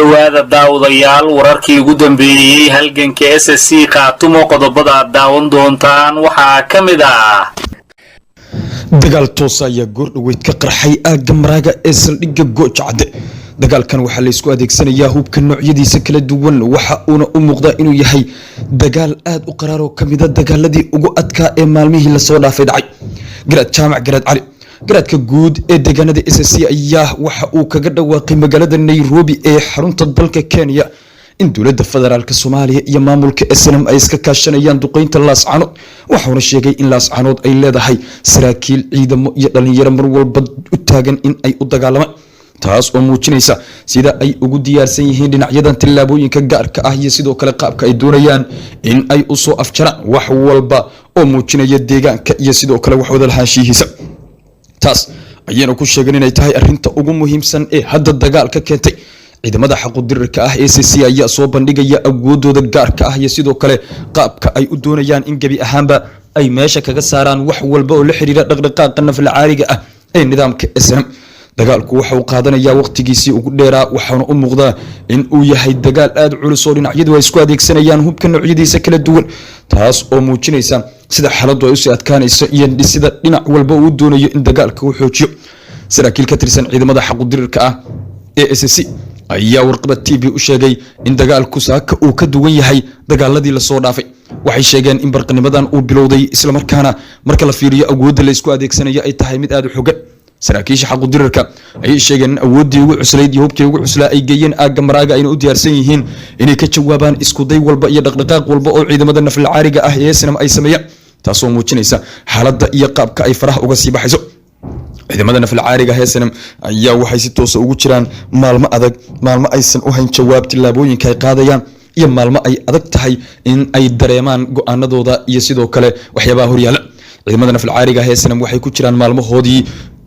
Dhowaada, daawadayaal, wararkii ugu dambeeyey halganka SSC Khaatumo. Qodobada aad daawan doontaan waxaa ka mid ah: Dagaal toosa ayaa goordhoweyd ka qarxay aagga Maraaga ee saldhigga Goojacadde. Dagaalkan waxaa laysku adeegsanayaa hubka noocyadiisa kala duwan, waxa uuna u muuqdaa inuu yahay dagaal aada u qaraar oo kamida dagaaladii ugu adkaa ee maalmihii lasoo dhaafay dhacay. Garaad Jaamac Garaad Cali, garaadka guud ee deegaanada SSC, ayaa waxa uu kaga dhawaaqay magaalada Nairobi ee xarunta dalka Kenya in dowladda federaalka Soomaaliya iyo maamulka SNM ay iska kaashanayaan duqeynta Laascanood. Waxauna sheegay in Laascanood ay leedahay saraakiil, ciidamo iyo dhalinyaro mar walba u taagan in ay u dagaalamaan, taas oo muujinaysa sida ay ugu diyaarsan yihiin dhinacyadan tillaabooyinka gaarka ah iyo sidoo kale qaabka ay doonayaan in ay usoo afjaraan wax walba oo muujinaya deegaanka iyo sidoo kale wax wada lahaanshihiisa. Taas ayayna ku sheegeen inay tahay arinta ugu muhiimsan ee hadda dagaal ka keentay. Ciidamada xaqudirirka ah ee SSC ayaa soo bandhigaya awoodooda gaarka ah iyo sidoo kale qaabka ay u doonayaan in gebi ahaanba ay meesha kaga saaraan wax walba oo la xiriira dhaqdhaqaaqa naflacaariga ah ee nidaamka SNM. Dagaalku waxa uu qaadanayaa waqtigiisii ugu dheeraa, waxaana u muuqdaa in uu yahay dagaal aada culus oo dhinacyadu ay isku adeegsanayaan hubka noocyadiisa kala duwan, taas oo muujinaysa sida xaaladdu ay usii adkaanayso iyo sida dhinac walba uu doonayo in dagaalka uu xoojiyo. Saraakiil ka tirsan ciidamada xaqudirirka ah ee SSC ayaa Warqaba TV u sheegay in dagaalku saaka uu ka duwan yahay dagaaladii lasoo dhaafay. Waxay sheegeen in barqanimadan uu bilowday, islamarkaana marka la fiiriyo awoodda laysku adeegsanayo ay tahay mid aada u xogan. Saraakiisha xaqudirirka ayay sheegeen in awooddii ugu cuslayd iyo hubkii ugu cuslaa ay geeyeen aagga Maraaga, ayna u diyaarsan yihiin inay ka jawaabaan iskuday walba iyo dhaqdhaqaaq walba oo ciidamada naflacaariga ah ee SNM ay sameeyaan, taasoo muujinaysa xaaladda iyo qaabka ay faraha uga sii baxayso. Ciidamada naflacaariga SNM ayaa waxay si toosa ugu jiraan maalmo adag, maalmo aysan u hayn jawaab tillaabooyinka ay qaadayaan iyo maalmo ay adag tahay in ay dareemaan go-aanadooda iyo sidoo kale waxyaabaha horyaala. Ciidamada naflacaariga SNM waxay ku jiraan maalmahoodii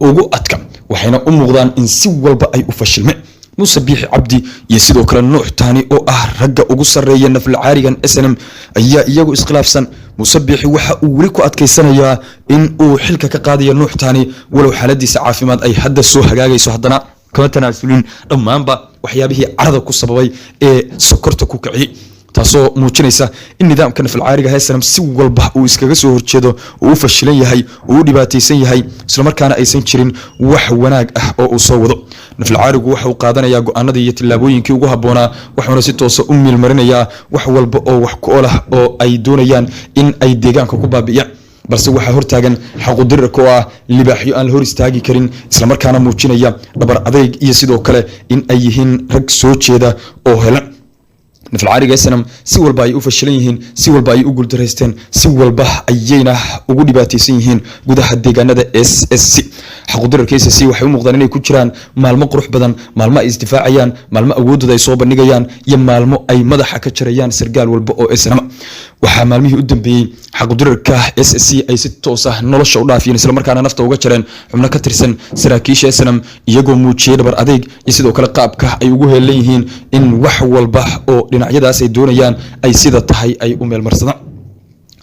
ugu adka, waxayna u muuqdaan in si walba ay u fashilmeen. Muuse Biixi Cabdi iyo sidoo kale Nuux Taani oo ah ragga ugu sarreeya naflacaarigan SNM ayaa iyagu iskhilaafsan. Muuse Biixi waxa uu weli ku adkaysanayaa in uu xilka ka qaadayo Nuux Taani, walow xaaladiisa caafimaad ay hadda soo hagaagayso, haddana kama tanaasulin dhammaanba waxyaabihii carada ku sababay ee sokorta ku kiciyey, taasoo muujinaysa in nidaamka nafalcaariga SNM si walba uu iskaga soo horjeedo, uu u fashilan yahay, uu u dhibaataysan yahay, islamarkaana aysan jirin wax wanaag ah oo uu soo wado. Nafalcaarigu waxa uu qaadanayaa go-aanadii iyo tillaabooyinkii ugu habboonaa, wuxuuna si toosa u miilmarinayaa wax walba oo wax ku ool ah oo ay doonayaan in ay deegaanka ku baabi'iyaan, balse waxaa hortaagan xaqudirirka oo ah libaaxyo aan la hor istaagi karin, islamarkaana muujinaya dhabar adeyg iyo sidoo kale in ay yihiin rag soo jeeda oo helan. Nafalcaariga SNM si walba ay u fashilan yihiin, si walba ay u guuldaraysteen, si walba ayayna ugu dhibaataysan yihiin gudaha deegaanada SSC. Xaqudirarka SSC waxay u muuqdaan inay ku jiraan maalmo qurux badan, maalmo ay isdifaacayaan, maalmo awoodooda ay soo bandhigayaan iyo maalmo ay madaxa ka jarayaan sargaal walba oo SNM. Waxaa maalmihii u dambeeyey xaqudirarka SSC ay si toos ah nolosha u dhaafiyeen, islamarkaana nafta uga jareen xubno ka tirsan saraakiisha SNM, iyagoo muujiyey dhabar adeyg iyo sidoo kale qaabka ay ugu heelan yihiin in wax walba oo dhinacyadaas ay doonayaan ay sida tahay ay u meelmarsadaan.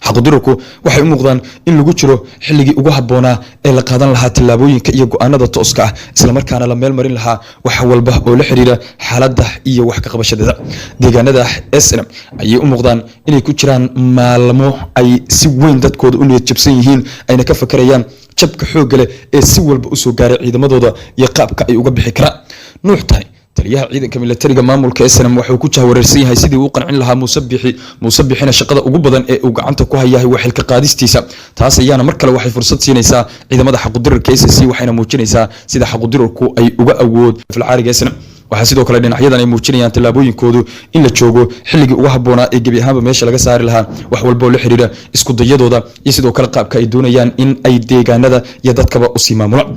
Xaqudirarku waxay u muuqdaan in lagu jiro xilligii ugu habboonaa ee la qaadan lahaa tillaabooyinka iyo go-aanada tooska ah, islamarkaana la meel marin lahaa wax walba oo la xiriira xaaladda iyo wax ka qabashadeeda. Deegaanada SNM ayay u muuqdaan inay ku jiraan maalmo ay si weyn dadkooda u niyad jabsan yihiin, ayna ka fakarayaan jabka xoogga leh ee si walba usoo gaaray ciidamadooda iyo qaabka ay uga bixi karaan. Nuux Tahay, taliyaha ciidanka militariga maamulka SNM, wuxuu ku jahwareersan yahay sidii uu qancin lahaa Muuse Bixi. Muuse Bixina shaqada ugu badan ee uu gacanta ku hayahay waa xilka qaadistiisa. Taas ayaana mar kale waxay fursad siinaysaa ciidamada xaqudirirka SSC, waxayna muujinaysaa sida xaqudirirku ay uga awood filcaariga SNM. Waxaa sidoo kale dhinacyadan ay muujinayaan tallaabooyinkoodu in la joogo xilligii ugu habboonaa ee gebi ahaanba meesha laga saari lahaa wax walba oo la xiriira isku dayadooda iyo sidoo kale qaabka ay doonayaan in ay deegaanada iyo dadkaba usii maamulaan.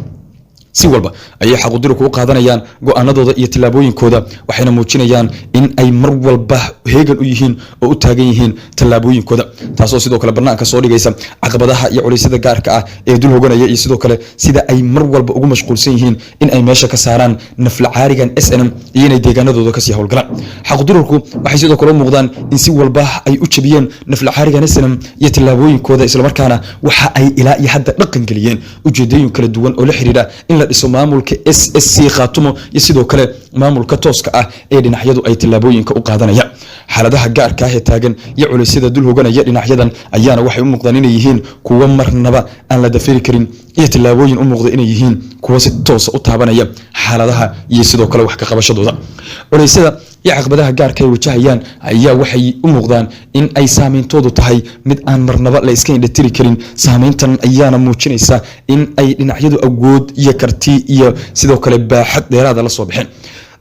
Si walba ayay xaqudirku u qaadanayaan go-aanadooda iyo tillaabooyinkooda, waxayna muujinayaan in ay mar walba heegan u yihiin oo u taagan yihiin tallaabooyinkooda, taasoo sidoo kale banaanka soo dhigaysa caqabadaha iyo culeysyada gaarka ah ee dul hoganaya iyo sidoo kale sida ay mar walba ugu mashquulsan yihiin in ay meesha ka saaraan naflacaarigan SNM iyo inay deegaanadooda kasii howlgalaan. Xaqudirarku waxay sidoo kale u muuqdaan in si walba ay u jabiyeen naflacaarigan SNM iyo tallaabooyinkooda, islamarkaana waxa ay ilaa iyo hadda dhaqan geliyeen ujeedooyin kala duwan oo la xiriira in la la dhiso maamulka SSC Khaatumo iyo sidoo kale maamulka tooska ah ee dhinacyadu ay tillaabooyinka u qaadanayaan. Xaaladaha gaarka ah ee taagan iyo culeysyada dul hoganaya dhinacyadan ayaana waxay u muuqdaan inay yihiin kuwo marnaba aan la dafiri karin, iyo tillaabooyin u muuqda inay yihiin kuwo si toosa u taabanaya xaaladaha iyo sidoo kale wax ka qabashadooda. Culeysyada iyo caqabadaha gaarka ay wajahayaan ayaa waxay u muuqdaan in ay saameyntoodu tahay mid aan marnaba la iska indhatiri karin. Saameyntan ayaana muujinaysa in ay dhinacyadu awood iyo karti iyo sidoo kale baaxad dheeraada la soo baxeen.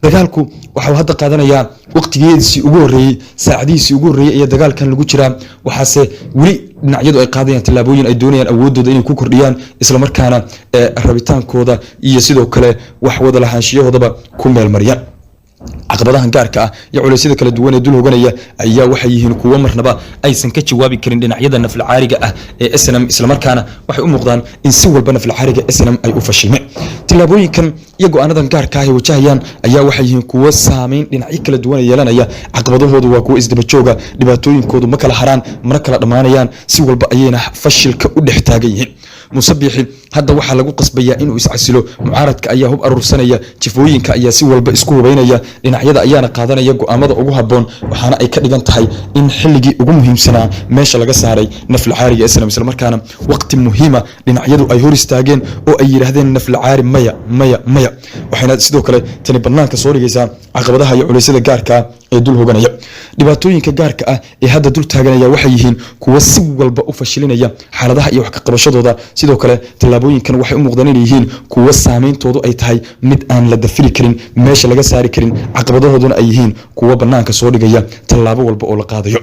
Dagaalku waxau hadda qaadanayaa waqtigeediisii ugu horreeyey, saacadihiisii ugu horreeyey ayaa dagaalkan lagu jiraa, waxaase weli dhinacyadu ay qaadayaan tallaabooyin ay doonayaan awoodooda inay ku kordhiyaan, islamarkaana rabitaankooda iyo sidoo kale wax wada lahaanshiyahoodaba ku meelmariyaan. Caqabadahan gaarka ah iyo culeysyada kala duwan ee dul hoganaya ayaa waxay yihiin kuwo marnaba aysan ka jawaabi karin dhinacyada naflacaariga ah ee SNM, islamarkaana waxay u muuqdaan in si walba naflacaariga SNM ay u fashilmeen. Tillaabooyinkan iyo go-aanadan gaarka ah ay wajahayaan ayaa waxay yihiin kuwo saameyn dhinacyo kala duwan yeelanaya. Caqabadahoodu waa kuwo isdaba jooga, dhibaatooyinkoodu ma kala haraan mana kala dhammaanayaan, si walba ayayna fashilka u dhex taagan yihiin. Muuse Biixi hadda waxaa lagu qasbayaa inuu iscasilo. Mucaaradka ayaa hub aruursanaya, jifooyinka ayaa si walba isku hubaynaya, dhinacyada ayaana qaadanaya go-aamada ugu habboon, waxaana ay ka dhigan tahay in xilligii ugu muhiimsanaa meesha laga saaray naflacaariga SNM, islamarkaana waqti muhiima dhinacyadu ay hor istaageen oo ay yidhaahdeen naflacaari maya, maya, maya. Waxayna sidoo kale tani banaanka soo dhigaysaa caqabadaha iyo culeysyada gaarka ee dul hoganaya. Dhibaatooyinka gaarka ah ee hadda dul taaganaya waxay yihiin kuwo si walba u fashilinaya xaaladaha iyo wax ka qabashadooda. Sidoo kale tallaabooyinkan waxay u muuqdaan inay yihiin kuwo saameyntoodu ay tahay mid aan la dafiri karin, meesha laga saari karin, caqabadahooduna ay yihiin kuwo banaanka soo dhigaya tallaabo walba oo la qaadayo.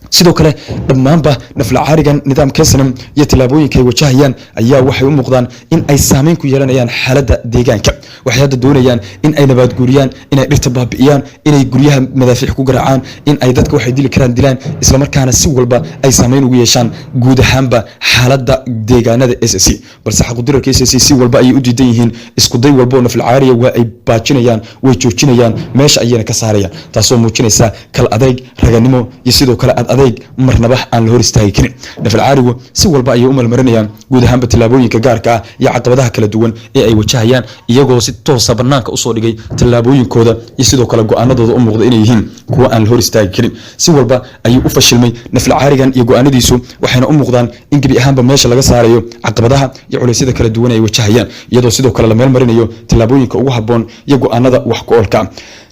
Sidoo kale dhammaanba naflacaarigan nidaamka SNM iyo tallaabooyinka ay wajahayaan ayaa waxay u muuqdaan in ay saameyn ku yeelanayaan xaaladda deegaanka. Waxay hadda doonayaan in ay nabaadguuriyaan, inay dhirta baabi'iyaan, inay guryaha madaafiic ku garaacaan, in ay dadka waxay dili karaan dilaan, islamarkaana si walba ay saameyn ugu yeeshaan guud ahaanba xaaladda deegaanada SSC. Balse xaqudirarka SSC si walba ayay u diidan yihiin. Iskuday walba oo naflacaariya waa ay baajinayaan, way joojinayaan, meesha ayayna ka saarayaan, taasoo muujinaysa kal adeyg, raganimo iyo sidoo kale ad adeyg marnaba aan la hor istaagi karin. Nafalcaarigu si walba ayay u malmarinayaan guud ahaanba tallaabooyinka gaarka ah iyo caqabadaha kala duwan ee ay wajahayaan, iyagoo si toosa banaanka usoo dhigay tallaabooyinkooda iyo sidoo kale go-aanadooda u muuqda inay yihiin kuwo aan la hor istaagi karin. Si walba ayuu u fashilmay naflacaarigan iyo go-aanadiisu, waxayna u muuqdaan in gebi ahaanba meesha laga saarayo caqabadaha iyo culeysyada kala duwan ay wajahayaan, iyadoo sidoo kale la meel marinayo tallaabooyinka ugu habboon iyo go-aanada wax ku oolka ah.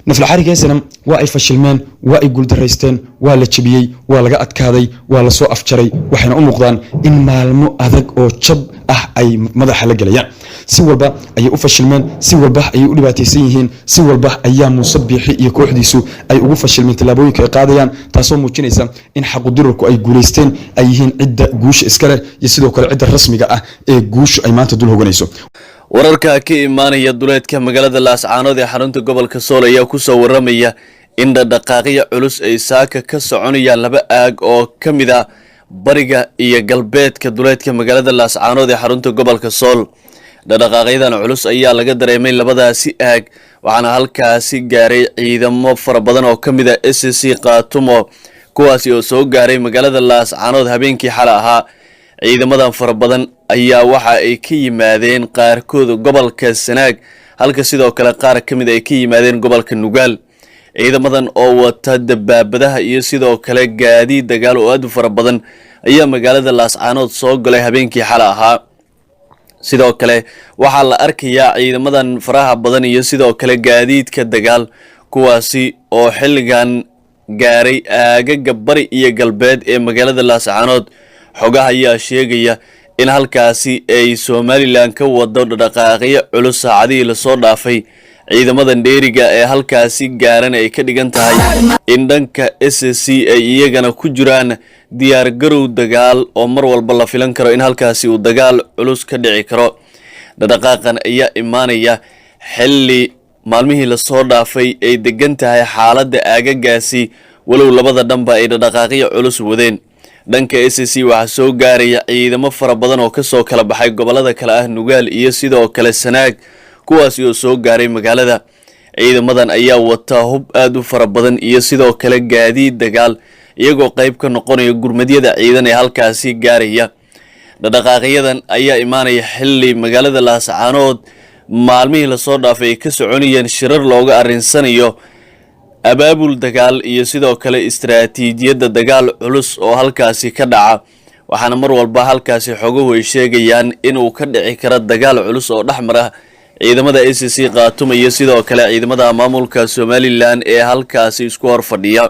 Naflacaariga SNM waa ay fashilmeen, waa ay guuldaraysteen, waa la jebiyey, waa laga adkaaday, waa lasoo afjaray, waxayna u muuqdaan in maalmo adag oo jab ah ay madaxa la gelayaan. Si walba ayay u fashilmeen, si walba ayay u dhibaataysan yihiin, si walba ayaa Muuse Biixi iyo kooxdiisu ay ugu fashilmeen tallaabooyinka ay qaadayaan, taasoo muujinaysa in xaqudirarku ay guulaysteen, ay yihiin cidda guusha iskale iyo sidoo kale cidda rasmiga ah ee guushu ay maanta dul hoganayso. Wararka ka imaanaya duleedka magaalada Laascaanood ee xarunta gobolka Sool ayaa kusoo waramaya in dhaqdhaqaaqyo culus ay saaka ka soconayaan laba aag oo ka mid ah bariga iyo galbeedka duleedka magaalada Laascaanood ee xarunta gobolka Sool. Dhaqdhaqaaqyadan culus ayaa laga dareemay labadaasi aag, waxaana halkaasi gaaray ciidamo fara badan oo ka mid ah SSC Khaatumo, kuwaasi oo soo gaaray magaalada Laascaanood habeenkii xale ahaa. Ciidamadan fara badan ayaa waxa ay ka yimaadeen qaarkood gobolka Sanaag, halka sidoo kale qaar ka mid ay ka yimaadeen gobolka Nugaal. Ciidamadan oo wata dabaabadaha iyo sidoo kale gaadiid dagaal oo aad u fara badan ayaa magaalada Laascaanood soo galay habeenkii xale ahaa. Sidoo kale waxaa la arkayaa ciidamadan faraha badan iyo sidoo kale gaadiidka dagaal, kuwaasi oo xilligan gaaray aagaga bari iyo galbeed ee magaalada Laascaanood. Xogaha ayaa sheegaya in halkaasi ay Somaliland ka wado dhaqaaqyo culus saacadihii lasoo dhaafay. Ciidamadan dheeriga ee halkaasi gaaran ay ka dhigan tahay in dhanka SSC ay iyagana ku jiraan diyaar garow dagaal oo mar walba la filan karo in halkaasi uu dagaal culus ka dhici karo. Dhaqdhaqaaqan ayaa imaanaya xilli maalmihii lasoo dhaafay ay degan tahay xaaladda aagagaasi, walow labada dhanba ay dhaqdhaqaaqyo culus wadeen. Dhanka SSC waxaa soo gaaraya ciidamo fara badan oo kasoo kala baxay gobolada kale ah Nugaal iyo sidoo kale Sanaag, kuwaasi oo soo gaaray magaalada. Ciidamadan ayaa wata hub aada u fara badan iyo sidoo kale gaadiid dagaal, iyagoo qayb ka noqonaya gurmadyada ciidan ee halkaasi gaaraya. Dhaqdhaqaaqyadan ayaa imaanaya xilli magaalada Laascaanood maalmihii lasoo dhaafay ay ka soconayeen shirar looga arrinsanayo abaabul dagaal iyo sidoo kale istaraatiijiyadda dagaal culus oo halkaasi ka dhaca. Waxaana mar walba halkaasi xoguhu ay sheegayaan inuu ka dhici karo dagaal culus oo dhex mara ciidamada SSC Khaatumo iyo sidoo kale ciidamada maamulka Somaliland ee halkaasi isku hor fadhiya.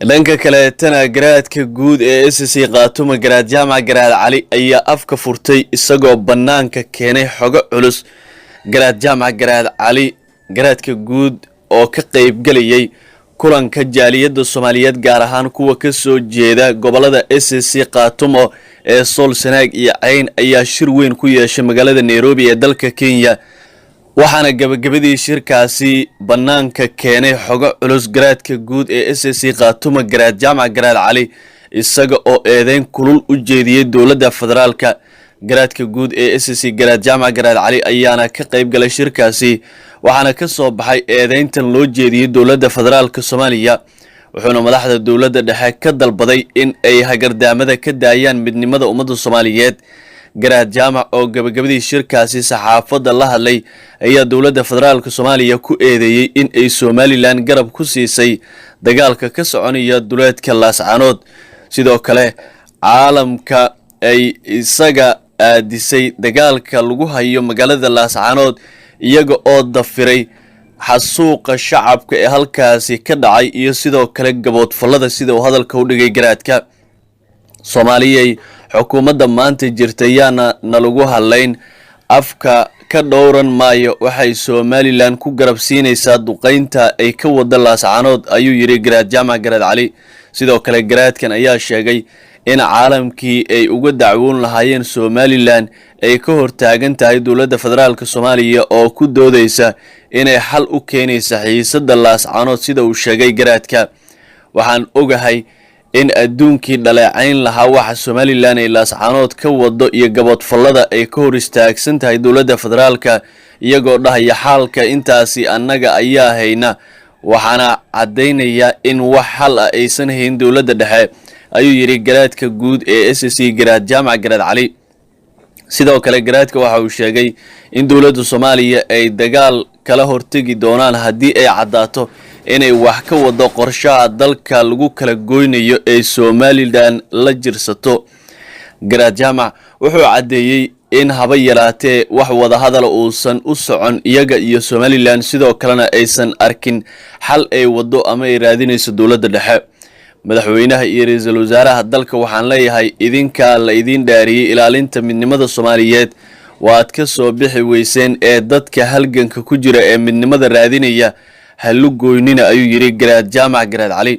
Dhanka kaleetana, garaadka guud ee SSC Khaatumo, Garaad Jaamac Garaad Cali, ayaa afka furtay isagoo bannaanka keenay xogo culus. Garaad Jaamac Garaad Cali, garaadka guud oo ka qeybgelayay kulanka jaaliyadda Soomaaliyeed, gaar ahaan kuwa ka soo jeeda gobolada SSC Khaatumo ee Sool, Sanaag iyo Cayn, ayaa shir weyn ku yeeshay magaalada Nairobi ee dalka Kenya. Waxaana gabagabadii shirkaasi bannaanka keenay xogo culus garaadka guud ee SSC Khaatumo, Garaad Jaamac Garaad Cali, isaga oo eedeyn kulul u jeediyey dowladda federaalka. Garaadka guud ee SSC, Garaad Jaamac Garaad Cali, ayaana ka qayb galay shirkaasi, waxaana ka soo baxay eedeyntan loo jeediyey dowladda federaalka Soomaaliya. Wuxuuna madaxda dowladda dhexe ka dalbaday in ay hagardaamada ka daayaan midnimada ummadda Soomaaliyeed. Garaad Jaamac oo gabagabadii shirkaasi saxaafadda la hadlay ayaa dowladda federaalka Soomaaliya ku eedeeyey in ay Somaliland garab ku siisay dagaalka ka soconaya duleedka Laascanood, sidoo kale caalamka ay isaga aadisay dagaalka lagu hayo magaalada Laascanood, iyaga oo dafiray xasuuqa shacabka ee halkaasi ka dhacay iyo sidoo kale gaboodfallada, sida uu hadalka u dhigay garaadka. "Soomaaliyay, xukuumadda maanta jirta yaana nalagu hadlayn, afka ka dhowran maayo waxay Somaliland ku garab siinaysaa duqeynta ay ka wada Laascanood," ayuu yidhi Garaad Jaamac Garaad Cali. Sidoo kale garaadkan ayaa sheegay in caalamkii ay uga dacwoon lahaayeen Somaliland ay ka hortaagan tahay dowladda federaalka Soomaaliya oo ku doodeysa inay xal u keenaysa xiisada Laascanood. Sida uu sheegay garaadka, "Waxaan ogahay in adduunkii dhaleecayn lahaa waxa Somaliland ay Laascanood ka wado iyo gaboodfallada ay ka hor istaagsan tahay dowladda federaalka, iyagoo dhahaya xaalka intaasi annaga ayaa hayna. Waxaana caddaynaya in wax xal ah aysan hayn dowladda dhexe," ayuu yidhi garaadka guud ee SSC, Garaad Jaamac Garaad Cali. Sidoo kale garaadka waxa uu sheegay in dowladda Soomaaliya ay dagaal kala hortegi doonaan haddii ay caddaato inay wax ka wado qorshaha dalka lagu kala goynayo ee Somaliland la jirsato. Garaad Jaamac wuxuu caddeeyey in haba yaraatee wax wadahadala uusan u socon iyaga iyo Somaliland, sidoo kalena aysan arkin xal ay wado ama ay raadinayso dowladda dhexe. "Madaxweynaha iyo ra-iisul wasaaraha dalka waxaan leeyahay, idinkaa la idiin dhaariyey ilaalinta midnimada Soomaaliyeed, waad ka soo bixi weyseen ee dadka halganka ku jira ee midnimada raadinaya halu goynina," ayuu yidhi Garaad Jaamac Garaad Cali.